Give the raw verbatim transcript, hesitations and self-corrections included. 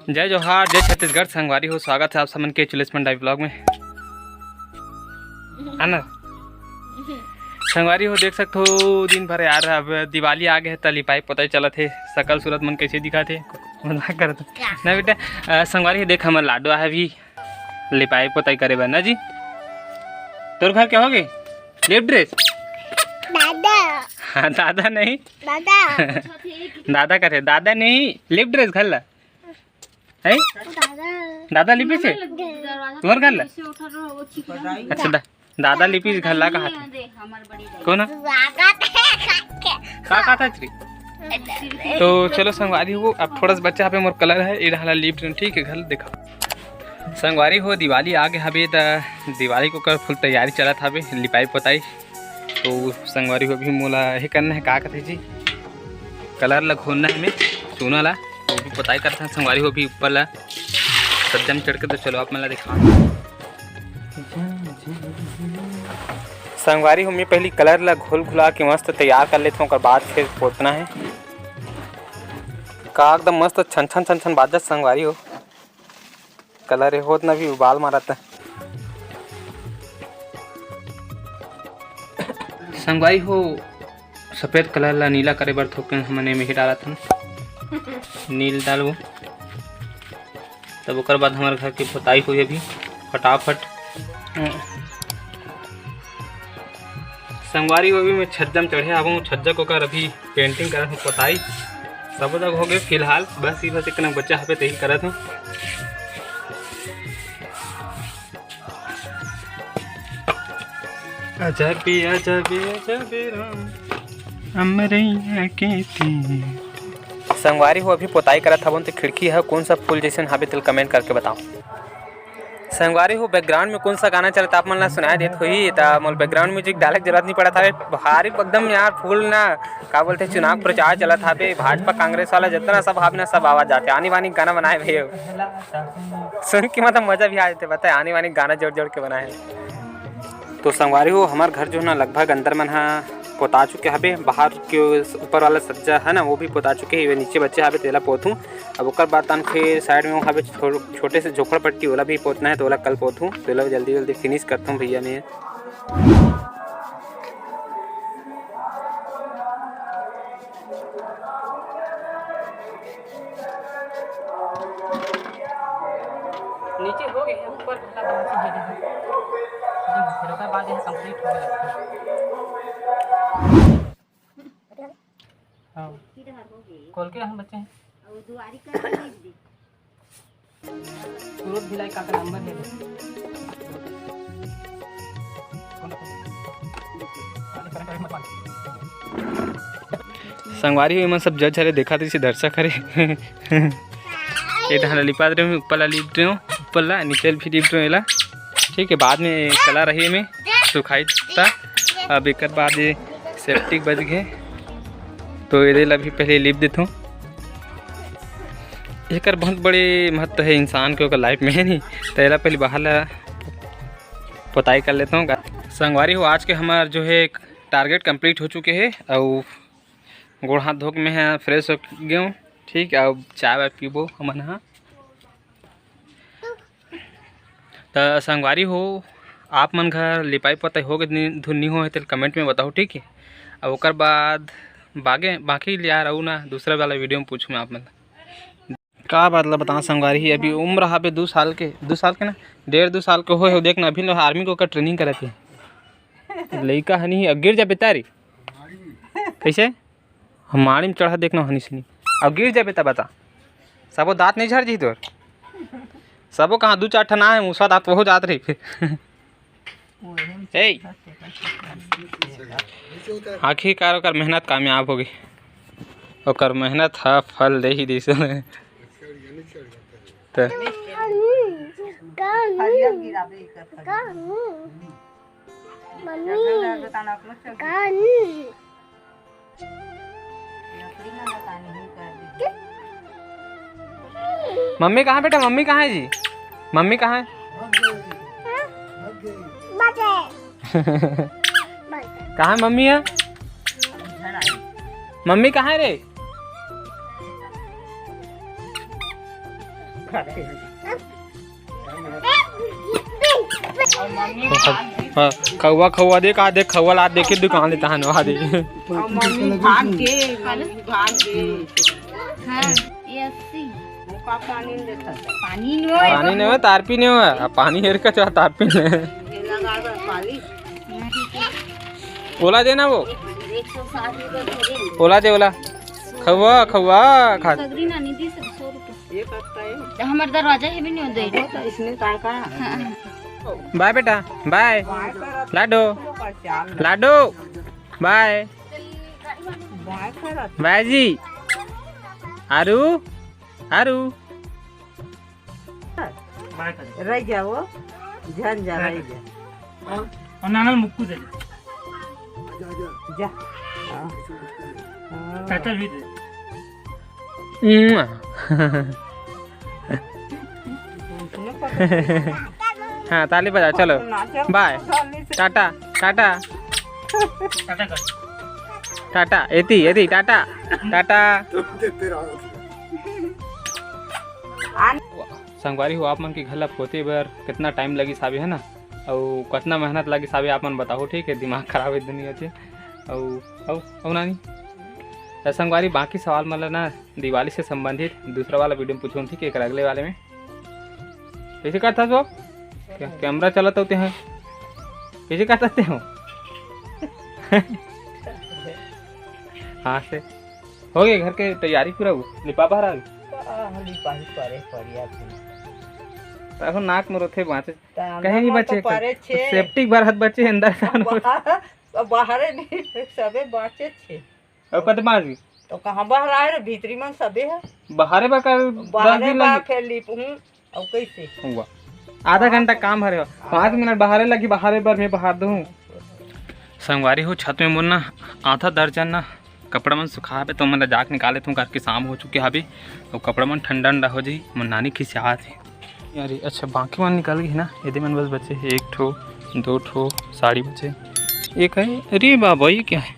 जय जोहार, जय छत्तीसगढ़। संगवारी हो, स्वागत है आप सबन के चुलेसमन डाई vlog में। आना संगवारी हो, देख सकत हो दिन भर यार, अब दिवाली आ गे हे त लिपाई पोताई चलत हे। सकल सूरत मन कैसे दिखत हे, मजाक करत हो ना बेटा। अ, संगवारी हो, देख हमर लाडो आहे अभी लिपाई पोताई करे बर ना जी। तोर घर के होगे लिप ड्रेस? दादा। हाँ, दादा नहीं। दादा। दादा कथे, दादा नहीं, लिप ड्रेस घर ला। है? दादा। दादा लिपिस हे? तुम्हर घर ला? अच्छा, दा-, दादा लिपिस घर ला कहा थे। कौन है? स्वागत है करके। का कहा था श्री? तो चलो संगवारी हो, अब थोड़ा सा बच्चा पे मोर कलर है, ये डाला लिप, ठीक है, घर देखा। संगवारी हो, दिवाली आ गे हवे त दिवाली के ओकर फुल तैयारी चलत हवे, लिपाई पोताई। तो संगवारी हो, अभी मोला हे करना है, का कथे जी, कलर ला घोरना है में चूना ला, तो अभी पोताई करत हन संगवारी हो, अभी ऊपर ला सज्जा में चढ़ के। तो चलो आप मन ला दिखा। संगवारी हो, मैं पहली कलर ला घोल घुला के मस्त तैयार कर लेथों, ओकर बाद फिर पोतना है। का एकदम मस्त छन छन छन छन बाजत संगवारी हो। कलर ए होत ना भी उबाल मारत। संगवारी हो, सफेद कलर ला नीला करे बर थोकन हमन एमे ही डालत हन। नील डालबो, तब ओकर बाद हमर घर के पोताई होही अभी फटाफट। संगवारी हो, अभी मैं छज्जा में चढ़े आवं, छज्जा के ओकर अभी पेंटिंग करत हूँ, पोताई सब जगह हो गए फिलहाल, बस ये बस एक बच्चा हवे तेही करत हूँ। अजबे, अजबे, अजबे राम, अमरैया के तीर। संगवारी हो, अभी पोताई करत हवन, तो खिड़की है, कौन सा फूल जैसन हवे, तेल कमेंट करके बताओ। संगवारी हो, बैकग्राउंड में कौन सा गाना चलत, आप मन ला सुनाई देत होही, त मोल बैकग्राउंड म्यूजिक डाले के जरूरत नहीं पड़त हवे। भारी एकदम यार फुल ना, का बोलते, चुनाव प्रचार चलत हवे, भाजपा कांग्रेस वाला जितना सब हावे ना, सब आवाज आथे। आनी बानी गाना बनाए भैया, सुन के मतलब मजा भी आ जाथे, बताए, आनी बानी गाना जोड़ जोड़ के बनाए हे। तो संगवारी हो, हमार घर जो है ना, लगभग अंदर मन हा पोता चुके हवे, बाहर के ऊपर वाला सज्जा है ना, वो भी पोता चुके हे, नीचे बचे हवे, तेला पोतहूँ। अब ओकर बाद तन फिर साइड में वो हवे छो-, छोटे से झोपड़ पट्टी, ओला भी पोतना है, तो ओला कल पोतहूँ। तो ओला जल्दी जल्दी फिनिश करता हूँ भैया मैं। नीचे हो गए हैं, ऊपर वाला बाकी ये देखो। देखो, फिर ओकर बाद ये complete हो गया। हाँ। खोल के हम बच्चे हैं। सूरज भिलाई का नंबर है। संगवारी हो, एमन सब जज हरे, देखा तो इसे दर्शक हरे। ये डहर ला लिपात रहे हूँ, ऊपर ला लिप रहे हूँ, ऊपर ला, नीचे भी लिप रहे हूँ एला। ठीक है, बाद में कला रही में सुखाई ता। अब एक बाद ये सेप्टिक बज गए, तो ये ला भी पहले लिप देता हूँ। एकर बहुत बड़े महत्व है इंसान के, ओकर लाइफ में, है नहीं? तो एला पहले बाहर ला पोताई कर लेता हूँ। संगवारी हो, आज के हमार जो है टारगेट कंप्लीट हो चुके हैं, और गोड़ हाथ धो के मैं ह फ्रेश हो गए हूँ। ठीक, अब चाय वाय पीबो हमन ह। त संगवारी हो, आप मन घर लिपाई पोताई हो के नि-, धुन नहीं हो है, तेल कमेंट में बताओ, ठीक है? अब ओकर बाद बागे, बाकी यार, अउ ना दूसरा वाला वीडियो में पूछूँ मैं आप मन ला। का बात ला बताओ संगवारी, अभी उम्र हावे दू साल के, दू साल के ना, डेढ़ दू साल के होए हो, देख ना, अभी लो आर्मी के ओकर ट्रेनिंग करत हे। लइका हनी ही, अब गिर जा बेटा रे। कैसे? हम माड़ी में चढ़ा, देख ना हनी सिनी। अब गिर जा बेटा, बता। सबो दांत नहीं झड़ जी तोर? सबो कहाँ दू चार ठन आए, मुसवा दांत वहू जात रही फिर। ए, आखिरकार ओकर मेहनत कामयाब हो गई। ओकर मेहनत ह फल दे ही दिस। त मम्मी कहाँ बेटा, मम्मी कहाँ है जी? मम्मी कहाँ है? कहाँ है मम्मी है? मम्मी कहाँ है रे? हाँ, खउवा, खउवा दे, का दे, खउवा ला दे के दुकान ले तहन वहाँ दे। और मम्मी भाग के, मम्मी भाग के। हाँ, ये अस्सी। मुका पानी नहीं देता। पानी नहीं होय। पानी नहीं होय, तारपी नहीं होय। अब पानी हेर के चाहे तारपी नहीं। ये लगा दो पानी। ओला देना वो। एक सौ साठ रुपये थोड़ी। ओला दे, ओला। खउवा, खउवा, खा। सगरी नानी दी, सब सौ रुपये। ये कत्ता है? तो हमार दरवाजा ही भी नहीं दे। वो तो इसने कहा का? हाँ। बाय बेटा, बाय। बाय करत लाडो, तो पहचान ले। लाडो, बाय। बाय करत। बाय जी। आरू, आरू। बाय कर। रह जाओ, झन जा, रह जा। और, और नाना मुक्कू दे दे। जा। हाँ। हाँ। चाचा भी दे। मुआ। हाँ, ताली बजाओ, चलो। बाय। टाटा, टाटा। टाटा कर। टाटा, एती, एती, टाटा, टाटा। संगवारी हो, आप मन के घर ला पोते बर कितना टाइम लगिस हावे, है ना? अउ कतना मेहनत लगिस हावे, आप मन बताओ, ठीक है? दिमाग खराब है दुनिया के। अउ, अउ, अउ नानी, त संगवारी, बाकी सवाल मन ला ना दिवाली से संबंधित दूसरा वाला वीडियो में पूछूं, ठीक है, एकर अगले वाले में। कैसे करता सो? क्या कैमरा चलाता होते हैं? कैसे करता हो? हाँ से। हो गए घर के तैयारी पूरा हुआ? लिपा बाहर आ गए? आह, लिपाही परे परिया थी। तखन नाक में रोथे बाँचे। त कहीं नहीं अंदर में तो बचे। परे छे। सेफ्टी के बाहर बचे, अंदर का अब बाहर, अब बाहरे नहीं, सबे बाँचे छे। अब कत बाँच गई? तो कहाँ बाहर आए रे, भीतरी मन सबे है। बाहरे बा का दस बाहरे दिन बा, लगे। फिर लिप हूँ, अब कैसे? हुआ। आधा घंटा काम हरे हो। पाँच मिनट बाहरे लगी, बाहरे बर मैं बाहर दूँ। संगवारी हो, छत में मोर ना आधा दर्जन ना कपड़ा मन सुखा हवे, तो मन ला जाके निकाल लेथूँ, काबर कि शाम हो चुके हवे, अउ कपड़ा मन ठंडा ठंडा हो जाही। मोर नानी खिसियात हे। अरे अच्छा, बाकी मन निकल गए ना, एदे मन बस बचे हे एक ठो, दो ठो साड़ी बचे। एक है, अरे बाबा, ये क्या है?